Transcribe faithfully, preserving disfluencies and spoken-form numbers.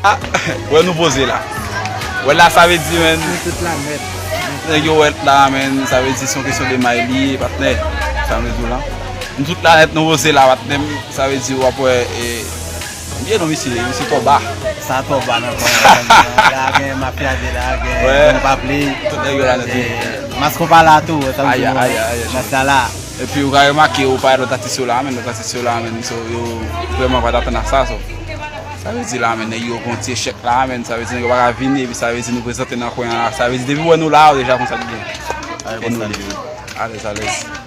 Ah, wè nou poze la. Wè la, sa vle di, menn. Nou tout la nèt. Nèg yo wè la, menn. Sa vle di se yon kesyon de may li ye, patnè. Sa vle di w la. Nou tout la nèt, nou poze la, patnè. Sa vle di w ap wè, e, byen non, misye, misye twò ba. Sa twò ba nan kwen an, la gen mafya de la, gen Wè. Don Pable. Tout nèg yo la nèt, wi. Mas Konpa la tou, sa vle di Aya, nou, aya, aya, mas la la. Epi ou ka remake, ou pa lòt atis yo la, menn, lòt atis yo la, menn, so, yo vrèman pa t atann a sa, so. Sa vle di la, menn, nèg yo pran ti echèk la, menn, sa vle di nèg yo pa ka vini, epi sa vle di nou prezante nan kwen an la. Sa vle di depi wè nou la, ou deja konn sa ki gen. Alèz, alèz.